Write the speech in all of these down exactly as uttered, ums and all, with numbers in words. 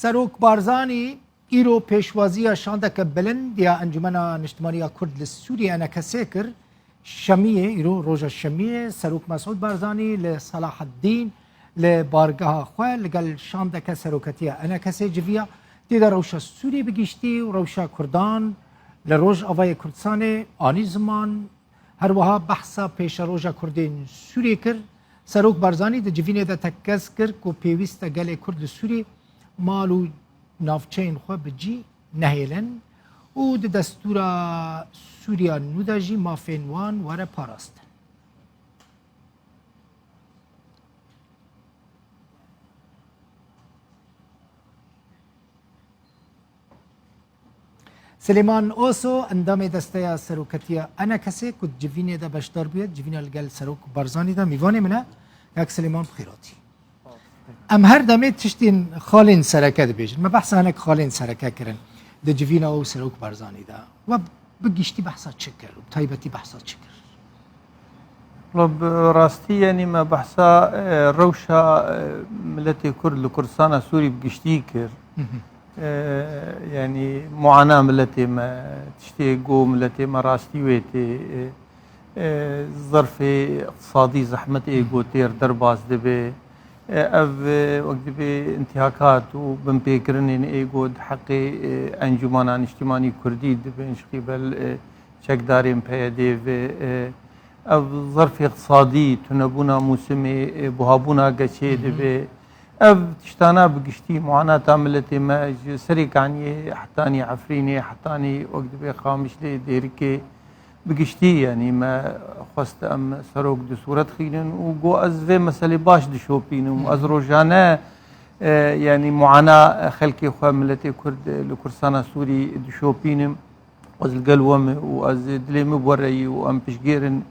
Serok Barzanî îro pêşwaziya şandeke bilind ya Encûmena Niştimanî ya Kurd li Sûriyê, ENKSê, kir. Şemiyê, îro roja Şemiyê, Serok Mesûd Barzanî li Selaheddîn li bargeha xwe li gel şandeke seroketiya ENKSê civiya. Tê de rewşa Sûriyê bi giştî û rewşa Kurdan li Rojavayê Kurdistanê anî ziman. Her wiha behsa pêşeroja Kurdên Sûriyê kir. Serok Barzanî di civînê de tekez kir ku pêwîst e gelê Kurd li Sûriyê mal û navçeyên xwe bi cî nehêlin û di destûra Sûriya nû de jî mafên wan were parastin. Silêman Oso, endamê Desteya Seroketiya ENKSê ku di civînê de beşdar bûye, civîna li gel Serok Barzanî de mîvanê min e. Kak Silêman, bi xêr hatî. Em her demê tiştên xalên sereke dibêjin. Me behsa hinek xalên sereke kirin di civîna û Serok Barzanî de. We bi giştî behsa çi kir û bi taybetî behsa çi kir? Wala bi rastî, yanî me behsa, e, rewşa, e, miletê Kurd li Kurdistana Sûrî bi giştî kir. Hı hı. E, yanî muana miletê me, tiştê ku miletê me rastî wê tê, e, e, zerfê iqtisadî, zehmet ê Hı hı. ku têr derbas dibe. E, ev, e, wek dibê întihakat û binpêkirinên ê ku di heqê, e, Encûmana Niştimanî Kurdî dibin ji qîbel, e, çekdarên P Y D'ê ve, e, ev zerfê iqtisadî, tunebûna mûsimê, e, buhabûna geçê Hı hı. dibe. Ev tiştana bi giştî muanata miletê me ji Serê Kaniyê hetanî Efrînê, hetanî wek dibê Qamişlê, Dêrikê, bi giştî, yanî me xwest em serok di sûret xînin û got, ez vê meselê baş dişopînim. Hı hı. Ez rojane, e, yanî muana xelkê xwe, miletê Kurd, e, li Kurdistana Sûrî dişopînim. Ez li gel we me û ez dilê min bi we re yî û em piştgêr in,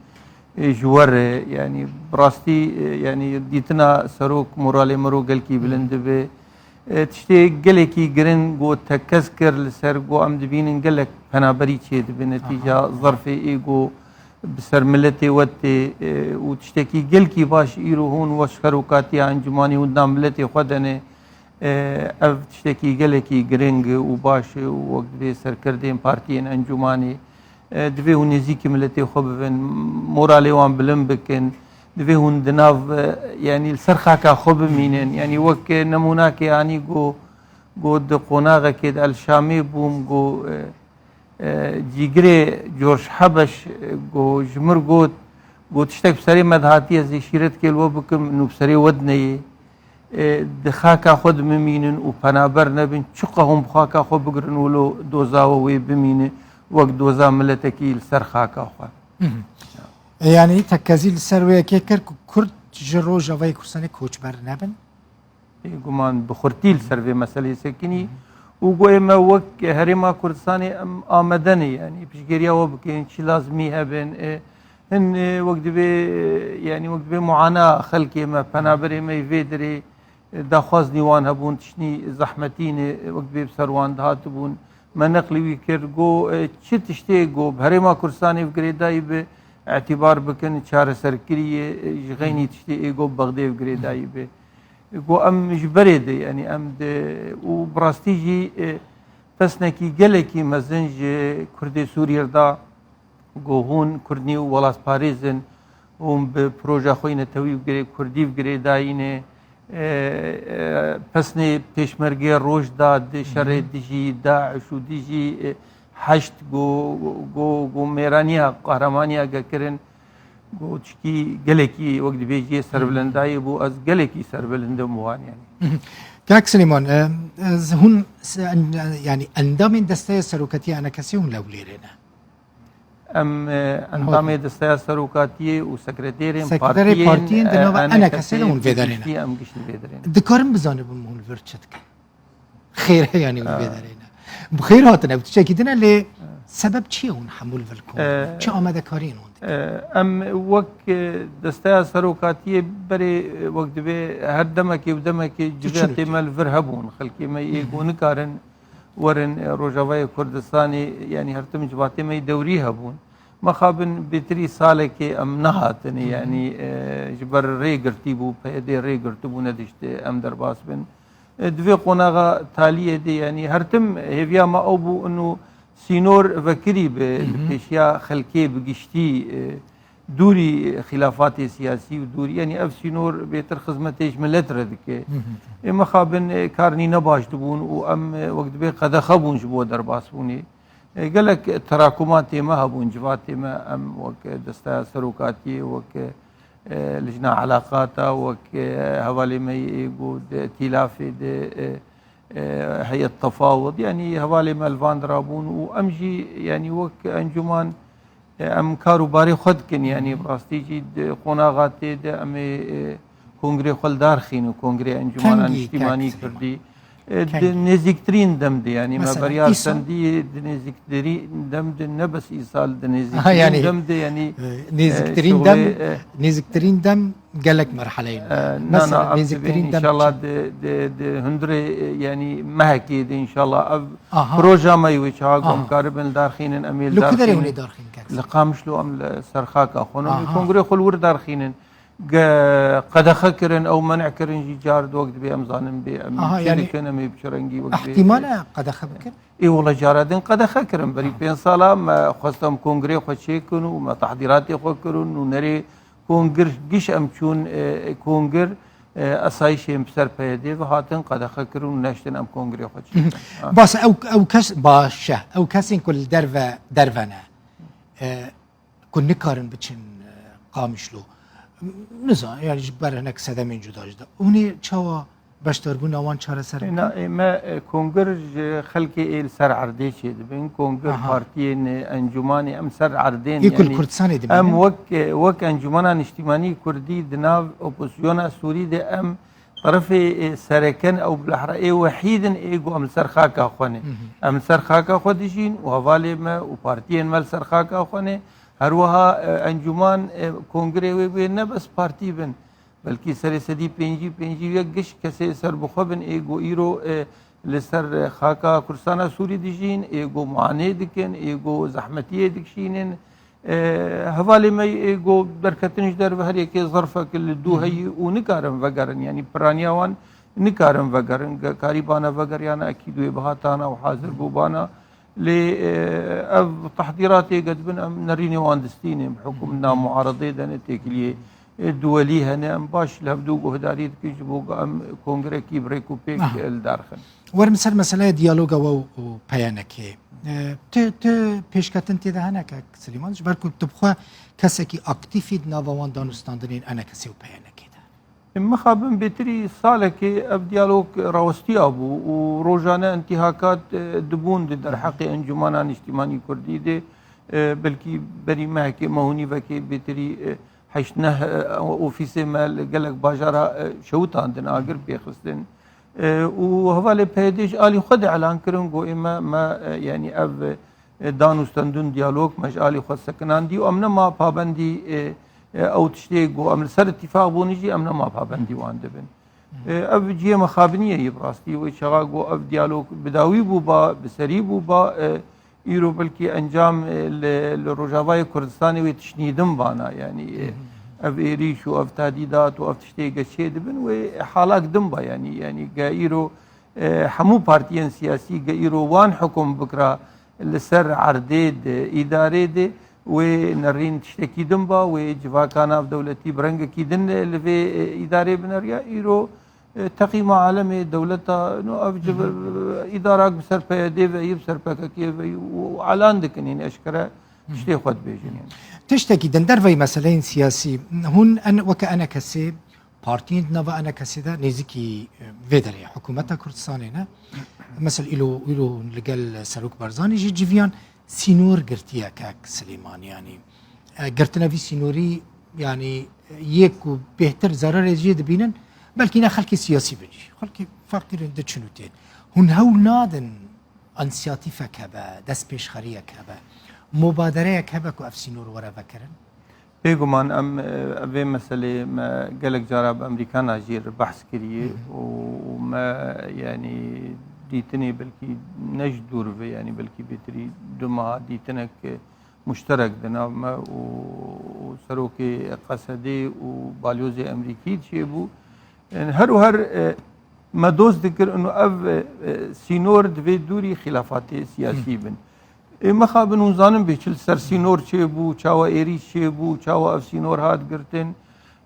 e, ji we re. Yanî bi rastî, e, yanî dîtina serok moralê me ro gelkî bilind dibe. E, tiştê gelekî giring got tekez kir li ser, got em dibînin gelek penaberî çêdibe netîca Aha. zerfê ê got bi ser miletê we tê, e, û tiştekî gelkî baş îro hûn weş serokatiya encûmanê hûn da miletê xwe de ne. E, ev tiştekî gelekî giring û baş e û wek divê serkirdên partiyên encûmanê, e, divê hûn nêzîkî miletê xwe bibin, moralê wan bilind bikin, divê hûn di nav, e, yanî li ser xaka xwe bimînin. Yanî wek, e, nemûnakê anî got, got di qonaxekê de El Şamê bûm, got, e, E, cîgirê George Habeş, e, got, ji mir got, got, tiştek bi serê me dihatiye, ez ê şîretkê li we bikim, nû bi serê we dineyê. E, di xaka xwe dimimînin û penaber nebin, çiqa hûn bi xaka xwe bigirin wilo doza we wê bimîne, wek doza miletekî li ser xaka xwe. Mhm. E, yanî tekezî li ser wê yekê kir ku Kurd ji Rojavayê Kurdistanê koçber nebin? Bêguman bi xurtî li ser vê meseleyê sekinî û got, ê me wek Herêma Kurdistanê em amade ne, yanî piştgiriya we bikin, çi lazimî hebin, e, hin, e, wek divê, e, yanî wek divê muana xelkê me, penaberê me yê vê derê, e, daxwaznî wan hebûn, tiştnî zehmetî ne, e, wek divê bi ser wan dihatibûn. Me neqlî wî kir, got, e, çi tiştê got, bi Herêma Kurdistanê bi girêdayî bi îtîbar bikin, çareserkirî ye, e, ji xeynî tiştê ê got bi Bexdê bi girêdayî bi. Got, em ji berê de, yanî em de, û bi rastî jî, e, pesnekî gelekî mezin ji Kurdê Sûriyê re da, got, hûn Kurd nî û welatparêz in, hûn bi proja xwe yî netewî bi girê-, Kurdî bi girêdayî ne, e, e, pesnê pêşmergê roj da di şerê dijî DAIŞ û dijî, e, Heşd, got, got, got mêraniya, qehremaniyeke kirin. Got, tişkî gelekî, wek dibêjiyê, serbilindayê bû. Ez gelekî serbilind im wan, yanî. Kak Silêman, e, ez hûn se-, en-, yanî endamên Desteya Seroketiya ENKSê hûn lewlêrê ne? Em, e, endamê Desteya Serokatiyê û sekreterên Sekreterê partiyên, partiyên di e, nava ENKSê de hûn vê derê ne? Bi giştî em giştî vê derê ne. Dikarim bizanibim hûn li vir çi dikin? Xêr heye, yanî, hûn vê derê ne. Bi xêr hatine, ew tiştekî din e, lê sebeb çi ye hûn hemû li vir kom dibin? E, çi amadekariyên hûn dikin? E, em wek, e, Desteya Serokatiyê berê, e, wek dibê her demekê û demekê civatê me li vir hebûn. Xelkê me yê ku nikarin werin, e, Rojavayê Kurdistanê, yanî her tim civatê me yê dewrî hebûn. Mixabin bêtirî salekê em nehatine, yanî, e, ji ber rê girtî bû, P Y D rê girtibû, nedişt em derbas bin. E, di vê qonaxa taliyê de, yanî her tim hêviya me ew bû, ino sînor vekirî bi, Hı hı. bi pêşiya xelkê bi giştî, e, dûrî xîlafatê siyasî û dûrî, yanî ev sînor bêtir xizmetê ji milet re dike. Hı hı. Ê mixabin, e, kar nîne baş dibûn û em, e, wek dibê qedexe bûn ji bo derbasbûnê. E, gelek terakuma tê me hebûn, civatê me, em wek desteya serokatiyê, wek, e, lijna elaqata, wek, e, hevalê me yê êgo di tîlafê de, e, e, heyet tefawid, yanî hevalê me li van dirabûn û em jî, yanî wek encûman, e, em kar û barê xwe dikin, yanî bi rastî jî di qonaxa tê de em ê, e, kongrê xwe li dar xînin, kongrê encûmana Kengî, niştîmanî kek Silêman? Kurdî. E, di Kengî? Nêzîktirîn dem de, yanî me Mesela, beriya îsal? Sendiyê di nêzîktirîn dem de, ne bes îsal, di Ha, nêzîktirîn yanî, dem de, yanî, e, nêzîktirîn e, dem, şixulê, e, nêzîktirîn dem gelek merheleyê ne. E, na, Mesela, na, em nêzîktirîn dibên dem inşallah çi? di, di, di hundirê, e, yanî mehekê de inşallah ev Aha. proja me wê çawa ku Aha. em karibin li dar xînin, em ê li Li dar ku derê xînin. Hûn ê dar xînin, kek? Li Qamişlo em li ser xaka xwe ne. Aha. Kongrê xwe li wir dar xînin. Ge qedexe kirin, ew men'e kirin jî car di wek dibê em zanin bê, em Aha, çi yanî dikin, em ê bi çi rengî wek dibê. Ehtimal e qedexe bikin? Ê wele cara din qedexe kirin. Berî Ha. pênc sala me xwest em kongrê xwe çêkin û me tehdîratê xwe kirin û nerê kongir giş em çûn, e, kongir, e, esayîşên bi ser P Y D'ê ve hatin qedexe kirin û neştin em kongrê xwe çêkin. Ha. Bas ew, ew kes, baş e. Ew kesên ku li derve, derve ne. E, ku nikarin biçin, e, Qamişlo. Nizan, yani ji ber hinek sedemên cuda cuda. Hûn ê çawa beşdarbûna wan çareser bikin? Êna, ê me, e, kongir ji xelkê ê li ser erdê çêdibin. Kongir Aha. partiyên, e, encûmanê em ser erdên, Ê ku li yani Kurdistanê dibînin? Em wek, e, wek Encûmena Niştîmanî Kurdî di nav opozisyona Sûrî de em Terefê, e, sereken ew bilahre ê wehîd in ê ku em li ser xaka xwe ne. Hı hı. Em li ser xaka xwe dijîn û hevalê me û partiyên me li ser xaka xwe ne. Her wiha, e, encûman, e, kongrê wê bê ne bes partî bin, belkî serê sedî pêncî, pêncî û yek giş kesê serbixwe bin ê ku îro, e, li ser, e, xaka Kurdistana Sûrî dijîn, ê ku muanê dikin, ê ku zehmetiyê dikişînin, E, hevalê me yê ku derketin ji derve her yekê zerfek li dû Hı hı. heyî û nikarin vegerin, yanî piraniya wan nikarin vegerin. Ge karîbana vegeriyana ekîd wê bihatana û hazir bûbana. Lê, e, ev tehdîratê ge dibin em nerînê wan distînin, bi hukum Hı hı. na muaredê de ne têkiliyê, e, duwelî hene. Em baş li hevdû guhdarî dikin ji bo ku em kongrekî bi rêk û pêk, Aha. e, li dar xin. Werim ser meseleya diyaloga we û, û P Y N K'ê. E, tu, tu pêşketin tê de hene kek Silêman, ji ber ku tu bi xwe kesekî aktîf î di nava wan danûstandinên E N K S ê û P Y N K'ê de? Mixabin bêtirî salekê ev diyalog rawestiya bû û rojane întîhakat, e, dibûn di derheqê Encûmana Niştîmanî Kurdî de, e, belkî berî mehekê meh û nîvekê bêtirî, e, heşt neh, e, ofîsê me li gelek bajara, e, şewitandin, agir pêxistin. E, û hevalê P Y D'ê ji alî xwe de elan kirin ku ê me, me, e, yanî ev, e, dan û stendin diyalog me ji alî xwe sekinandî û em nema pabendî, e, e, ew tiştê ku em li ser îtîfaq bûne jî em nema pabendî wan dibin. E, ev cihê mixabiniyê ye bi rastî wê çaxa ku ev diyalog bi dawî bûba, bi serî bûba, e, Îro belkî encam, e, li, li Rojavayê Kurdistanê wê tiştnî din bana, yanî, e, Hı hı. ev êrîş û ev tadîdat û ev tiştê ge çê dibin wê halak din ba, yanî, yanî ge îro, e, hemû partiyên siyasî ge îro wan hukum bikira li ser erdê de, îdarê de, wê nerîn tiştekî din ba, wê civaka navdewletî bi rengekî din li vê, e, îdarê bineriya. Îro E, teqîma alemê, dewleta, no, ev ci-, Hı hı. îdarak bi ser P Y D'ê ve yî, bi ser P K K'ê ve yî û elan dikin, yanî eşkere Hı hı. tiştê xwe dibêjin, yanî. Tiştekî din derveyî meseleyên siyasî, hûn en, weke E N K S'ê, partiyên di nava E N K S'ê de nêzîkî, e, vê derê ye. Hikûmeta Kurdistanê ne. Mesela îlo, îlo li gel Serok Barzanî jî civiyan. Sînor girtiye kek Silêmanî, yanî, e, girtina vî sînorî, yanî, e, yê ku bêhtir zerarê jê dibînin, belkî ne xelkê siyasî bin jî. Xelkê feqîr in diçin û tên. Hûn hewl nadin însiyatîfek hebe, destpêşxeriyek hebe, mubadereyek hebe ku ev sînor were vekirin? Bêguman em, e, vê meseleyê me gelek cara bi Amerîkana jî re behs kiriye Hı hı. û, û me, yanî, dîtinê belkî ne ji dûr ve, yanî belkî bêtirî du meha dîtinek, e, muşterek di nav me û, û serokê Qesedê û balyozê Amerîkî çêbû. Yanî her û her, e, Me dost dikir û ev, e, e, sînor divê dûrî xîlafatê siyasî bin. Ê mexabin hûn zanin bê çi li ser sînor çêbû, çawa êrîş çêbû, çawa ev sînor hat girtin.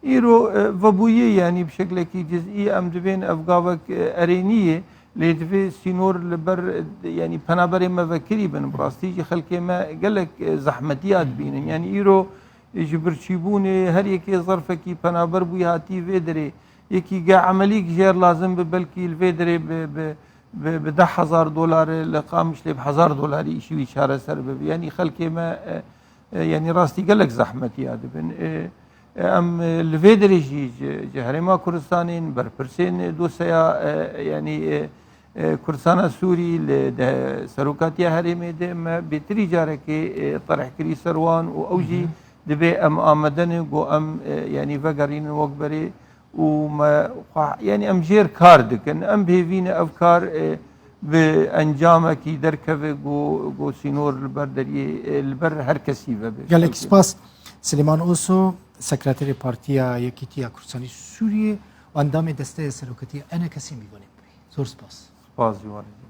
Îro, e, vebûyê, yanî bi şeklekî cizî em dibên ev gavek, e, erênî ye. Lê divê sînor li ber, e, yanî penaberê me vekirî bin. Bi rastî jî xelkê me gelek, e, zehmetiya dibînin. Yanî îro, e, ji birçîbûnê her yekê zerfekî penaber bûyî hatî vê derê. Yekî ge emelîk jêr lazim bi, belkî li vê derê bi, bi, bi, bi deh hezar dolar li Qamişlê bi hezar dolarî îşî wî çareser bibe. Yanî xelkê me, e, e, yanî rastî gelek zehmetiya dibin. E, e, em, e, li vê derê jî ji, ji Herêma Kurdistanê, berpirsên dosyeya, e, yanî, e, e, Kurdistana Sûrî li de, serokatiya herêmê de me bêtirî carekê, e, terh kirî ser wan û ew jî dibê em amade ne ku em, e, yanî vegerînin wek berê û me xwe, yanî em jêr kar dikin. Em bi hêvî ne ev kar, e, bi encamekî derkeve ku, ku sînor li ber deriyê, e, li ber her kesî vebe. Gelek spas. Silêman Oso, Sekreterê Partiya Yekîtiya Kurdistanê Sûriyê û endamê Desteya Serokatiya E N K'ê, mîvanê me bûye. Zor spas. Spas ji wan re.